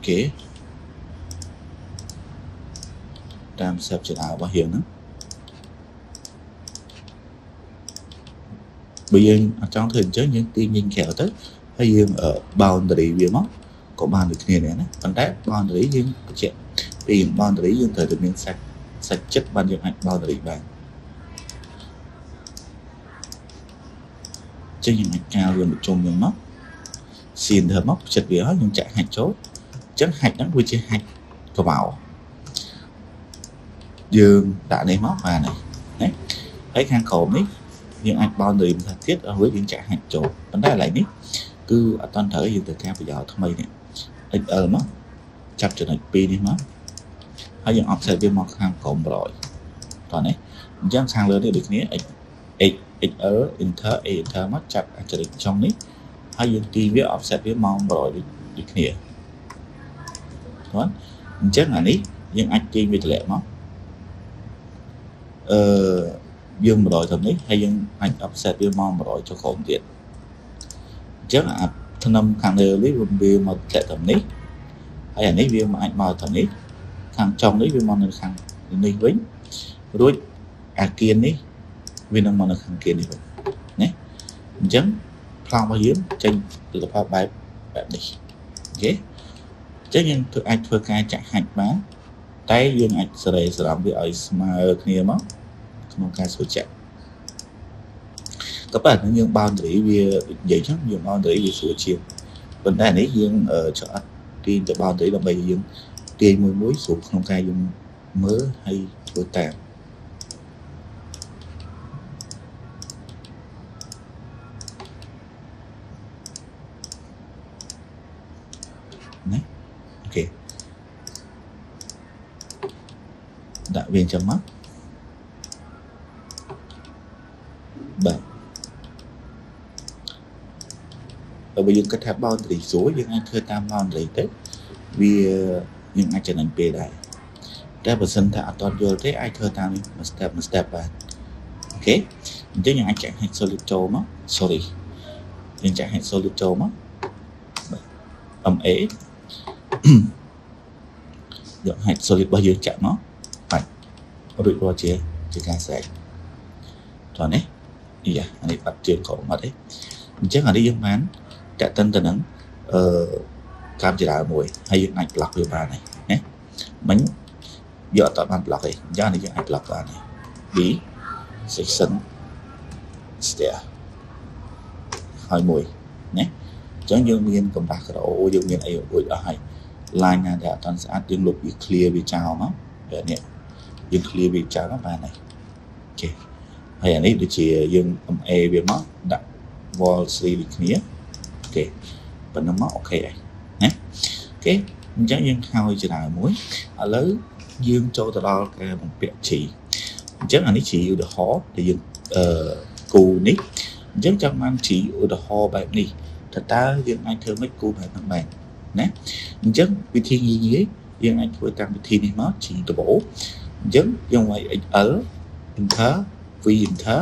គេតាមសេពចរារបស់យើងហ្នឹងបើយើងអត់ចង់ធ្វើអញ្ចឹងយើងទាញញក្រៅទៅហើយយើង boundary វាមកក៏បានដូចគ្នាដែរណាប៉ុន្តែ boundary យើងបញ្ជាក់ពី boundary យើងត្រូវតែមានសាច់ចិត្តបានយើងអាច boundary បានចឹងយើងអាចកាលវាមកជុំយើងមកសៀនធ្វើមកចិត្តវាហើយយើងចាក់ហាច់ចូលអញ្ចឹងហាច់ហ្នឹងវាជាហាច់កវោយើងដាក់នេះមកបានហើយណាហើយខាងក្រោមនេះយើងអាច boundary បន្ថែមទៀតរួចយើងចាក់ហាច់ចូលប៉ុន្តែកន្លែងនេះគឺអត់តន់ត្រូវយើងត្រូវការប្រយោជន៍ថ្មីនេះ XL មកចាប់ចំណុច2នេះមកហើយយើង offset វាមកខាងក្រោម100តោះនេះអញ្ចឹងខាងលើនេះដូចគ្នា X XL enter A enter មកចាប់ចំណុចចុងនេះហើយយើងទាញវា offset វាមក100ដូចគ្នាតោះអញ្ចឹងអានេះយើងអាចទាញវាតម្លាក់មកយើង100ត្រឹមនេះហើយយើងអាច offset វាមក100ចុះក្រោមទៀតអញ្ចឹងអាធ្នឹមខាងលើនេះវាមកធ្លាក់ត្រឹមនេះហើយអានេះវាមកអាចមកត្រឹមនេះខាងចុងនេះវាមកនៅខាងនេះវិញរួចអាគៀននេះវានឹងមកនៅខាងគៀននេះវិញណាអញ្ចឹងប្លង់របស់យើងចេញលទ្ធផលបែបនេះអូខេអញ្ចឹងយើងធ្វើអាចធ្វើការចាក់ហាច់បានតែយើងអាចសេរីស្រំវាឲ្យស្មើគ្នាមកក្នុងការស្រួលចាក់ក៏ប៉ុន្តែយើង boundary វានិយាយចឹងយើង boundary វាស្រួលជាងប៉ុន្តែនេះយើងចោះអត់ទាញទៅ boundary ដើម្បីយើងទាញមួយស្រួលក្នុងការយើងមើលហើយធ្វើតាមណាអូខេដាក់វាអញ្ចឹងមកបាទបើយើងគិតថា boundary ស្រួលយើងអាចធ្វើតាម boundary ទៅវាយើងអាចចំណេញពេលដែរតែបើសិនថាអត់ទាន់យល់ទេអាចធ្វើតាមនេះមួយ step មួយ step បានអូខេអញ្ចឹងយើងអាចចាក់ head solid ចូលមក sorry យើងចាក់ head solid ចូលមក MA យក head solid របស់យើងចាក់មកបាច់រួចរាល់ជាការស្រេចតោះនេះយ៉ាអានេះបាត់ជើងក្រោមអត់ទេអញ្ចឹងអានេះយើងបានតាក់ទិនទៅនឹងកាមចរាមួយហើយយើងអាច block វាបានហើយណាមិញយកអត់បាន block ទេអញ្ចឹងនេះយើងអាច block បានហើយ B section stair ហើយមួយណាអញ្ចឹងយើងមានកម្រាស់ក្រអូយើងមានអីរួចអស់ហើយ line ណាដែលអត់ទាន់ស្អាតយើងលុបវា clear វាចោលមកនេះយើង clear វាចោលមកបានហើយអូខេហើយអានេះដូចជាយើង MA វាមកដាក់ wall 3ដូចគ្នាអូខេប៉ុណ្ណឹងមកអូខេហើយណាអូខេអញ្ចឹងយើងហើយច្រើនមួយឥឡូវយើងចូលទៅដល់ការបំពាក់ជីអញ្ចឹងអានេះជាឧទាហរណ៍ដែលយើងគូនេះអញ្ចឹងចង់បានជីឧទាហរណ៍បែបនេះតើយើងអាចធ្វើម៉េចគូបែបហ្នឹងបានណាអញ្ចឹងវិធីងាយៗយើងអាចធ្វើតាមវិធីនេះមកជីដំបូងអញ្ចឹងយើងវាយ XL enter V enter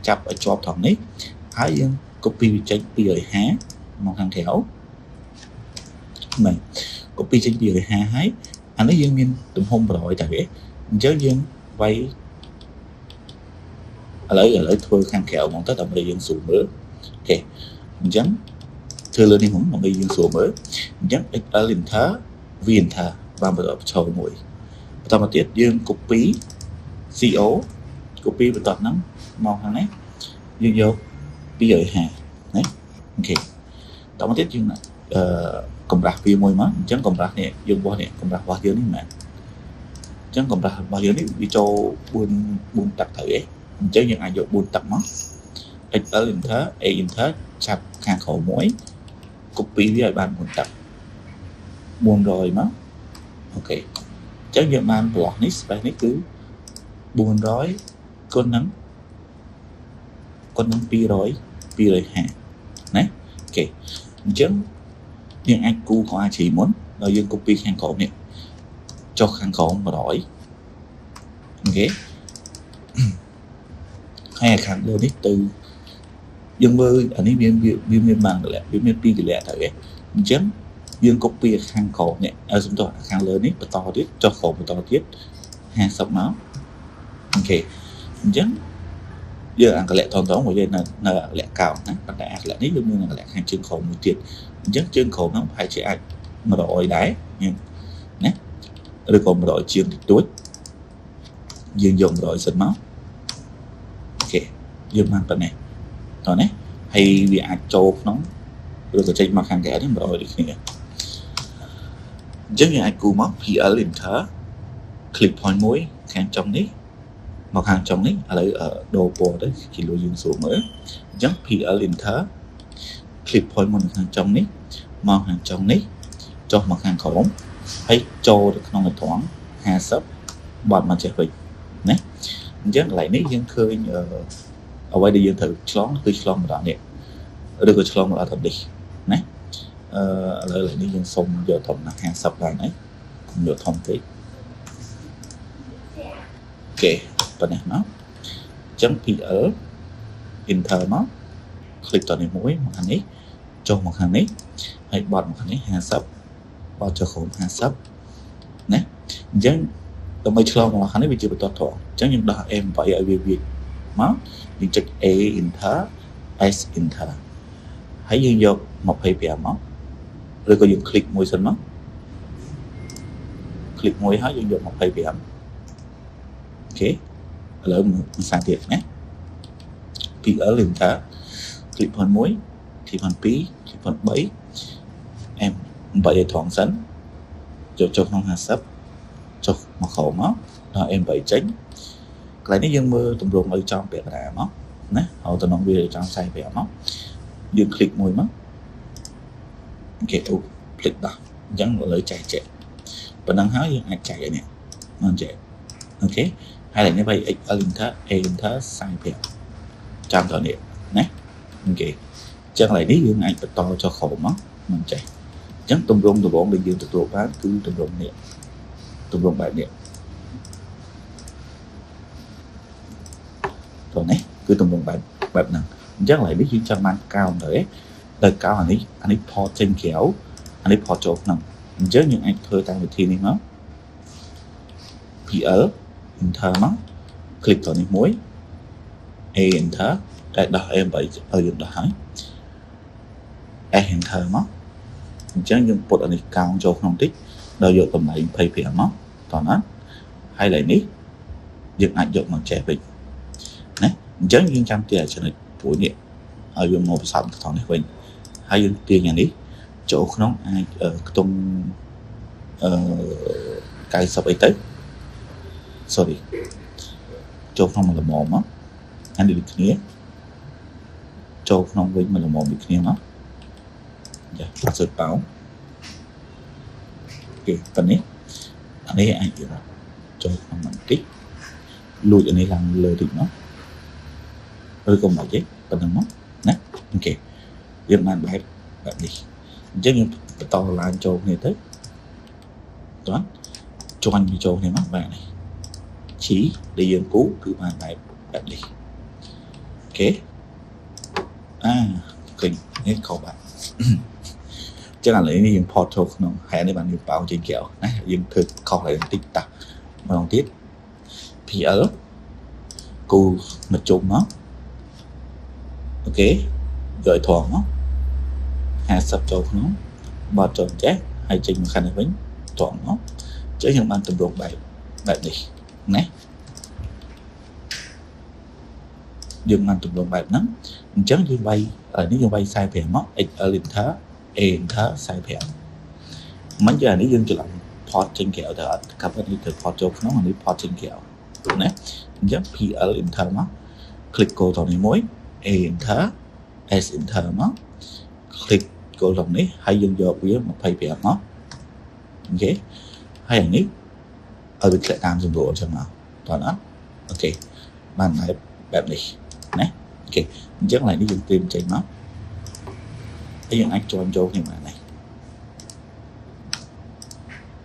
ចាប់ឲ្យជាប់ត្រង់នេះហើយយើង copy វាចេញ250មកខាងក្រៅមែន copy ចេញ250ហើយអានេះយើងមានទំហំ100តែវាអញ្ចឹងយើងវាយឥឡូវធ្វើខាងក្រៅហ្មងទៅដើម្បីយើងស្រួលមើលអូខេអញ្ចឹងធ្វើលើនេះហ្មងដើម្បីយើងស្រួលមើលអញ្ចឹង XL enter V enter បានបន្តបញ្ចូលមួយបន្តមកទៀតយើង copy CO copy បន្តហ្នឹងមកខាងនេះយើងយក250ណាអូខេបន្តមកទៀតយើងកម្រាស់វាមួយមកអញ្ចឹងកម្រាស់នេះយើងបោះនេះកម្រាស់របស់យើងនេះមែនអញ្ចឹងកម្រាស់របស់យើងនេះវាចូល4ទឹកត្រូវទេអញ្ចឹងយើងអាចយក4ទឹកមក XL enter A enter ចាប់ខាងក្រោមមួយ copy វាឲ្យបាន4ទឹក400មកអូខេអញ្ចឹងយើងបាន block នេះ space នេះគឺ400គុណនឹង200 250ណាអូខេអញ្ចឹងយើងអាចគូកអាជីមុនដល់យើង copy ខាងក្រោមនេះចុះខាងក្រោម100អូខេហើយខាងលើនេះទៅយើងមើលអានេះវាមានបានកលៈវាមាន2កលៈទៅឯងអញ្ចឹង យើង copy ខាងក្រោមនេះឲ្យសំទោសខាងលើនេះបន្តទៀតចុះក្រោមបន្តទៀត50មក OK អញ្ចឹងយើងអង្គលៈថងថងមកយើងនៅនៅអង្គលៈកោងណាប៉ុន្តែអង្គលៈនេះយើងមានអង្គលៈខាងជើងក្រោមមួយទៀតអញ្ចឹងជើងក្រោមហ្នឹងប្រហែលជាអាច100ដែរណាឬក៏100ជាងតិចតួចយើងយក100សិនមក OK យើងបានប៉ុណ្ណេះតោះណាហើយវាអាចចូលក្នុងឬក៏ចេញមកខាងក្រៅនេះ100ដូចគ្នាអញ្ចឹងយើងអាចគូមក PL enter clip point មួយខាងចុងនេះមកខាងចុងនេះឥឡូវដូរពណ៌ទៅគីឡូយើងស្រួលមើលអញ្ចឹង PL enter clip point មួយខាងចុងនេះមកខាងចុងនេះចុះមកខាងក្រោមហើយចូលទៅក្នុងត្រង់50បត់មកចេះវិញណាអញ្ចឹងកន្លែងនេះយើងឃើញអ្វីដែលយើងត្រូវឆ្លងគឺឆ្លងមកដល់នេះឬក៏ឆ្លងមកដល់នេះណាអឺឥឡូវនេះយើងសុំយកធំណា50ឡើងហើយកុំយកធំពេក OK ប៉ុណ្ណេះមកអញ្ចឹង PL enter មក click តនេះមួយមកខាងនេះចុះមកខាងនេះហើយបត់មកខាងនេះ50បត់ចុះក្រោម50ណាអញ្ចឹងដើម្បីឆ្លងមកខាងនេះវាជាបន្ទាត់ត្រង់អញ្ចឹងយើងដោះ M8 ឲ្យវាវាមកយើងចុច A enter S enter ហើយយើងយក25មកឬក៏យើង click មួយសិនមក click មួយហើយយើងយក25 OK ឥឡូវមួយសារទៀតណា PL enter click ផង1 click ផង2 click ផង3 M 8ឲ្យត្រង់សិនយកចូលក្នុង50ចុះមកក្រោមមកដល់ M8 ចេញកន្លែងនេះយើងមើលទម្រង់ឲ្យចំពាក់កណ្ដាលមកណាហើយតំណងវាចំ45មកយើង click មួយមក OK អូ click ដោះអញ្ចឹងឥឡូវចែកចែកប៉ុណ្ណឹងហើយយើងអាចចែកឲ្យនេះមកចែក OK ហើយនេះវា XL enter A enter 45ចាំតនេះណា OK អញ្ចឹងកន្លែងនេះយើងអាចបន្តចុះក្រោមមកមិនចេះអញ្ចឹងទម្រង់ដំបូងដែលយើងទទួលបានគឺទម្រង់នេះទម្រង់បែបនេះតោះនេះគឺទម្រង់បែបបែបហ្នឹងអញ្ចឹងកន្លែងនេះយើងចង់បានកោងទៅទៅកោងអានេះអានេះផតចេញក្រៅអានេះផតចូលក្នុងអញ្ចឹងយើងអាចធ្វើតាមវិធីនេះមក PL enter មក click តនេះមួយ A enter តែដោះ M8 ឲ្យយើងដោះហើយ S enter មកអញ្ចឹងយើងពុតអានេះកោងចូលក្នុងតិចដល់យកតម្លៃ25មកតោះណាហើយឡើយនេះយើងអាចយកមកចេះវិញណាអញ្ចឹងយើងចាំទាចំណុចព្រួយនេះឲ្យវាមកប្រសពទៅនេះវិញហើយយើងទាញអានេះចូលក្នុងអាចខ្ទង់អឺ90អីទៅ sorry ចូលក្នុងមួយល្មមមកអានេះដូចគ្នាចូលក្នុងវិញមួយល្មមដូចគ្នាមកចាអត់សូវប៉ោងគេប៉ុណ្នេះអានេះអាចចូលក្នុងបន្តិចលួចអានេះឡើងលើតិចមកឬក៏មិនទេប៉ុណ្្នឹងមកណា OK យើងបានបែបបែបនេះអញ្ចឹងយើងបន្តឡើងចូលគ្នាទៅតោះជាន់ចូលគ្នាមកបាទនេះឈីដែលយើងគូគឺបានបែបបែបនេះ OK អាឃើញនេះខុសបាទចឹងឥឡូវនេះយើងផតចូលក្នុងហើយនេះបានយើងប៉ោងចេញក្រៅណាយើងធ្វើខុសឡើងបន្តិចតាម្ដងទៀត PL គូមកជុំមក OK យកឲ្យត្រង់មក50ចូលក្នុងបត់ចូលចេះហើយចេញមកខាងនេះវិញត្រង់មកចឹងយើងបានទម្រង់បែបបែបនេះណាយើងបានទម្រង់បែបហ្នឹងអញ្ចឹងយើងវាយនេះយើងវាយ45មក XL enter A enter 45មិនយ៉ាងនេះយើងច្រឡំផតចេញក្រៅទៅអត់កាប់នេះទៅផតចូលក្នុងអានេះផតចេញក្រៅណាអញ្ចឹង PL enter មក click គោលត្រង់នេះមួយ A enter S enter មក click គោលត្រង់នេះហើយយើងយកវា25មក OK ហើយអានេះឲ្យវាធ្លាក់តាមសម្រួលអញ្ចឹងមកតោះអត់ OK បានបែបបែបនេះណា OK អញ្ចឹងឡើយនេះយើងត្រៀមចេញមកហើយយើងអាចជន់ចូលគ្នាបានដែរ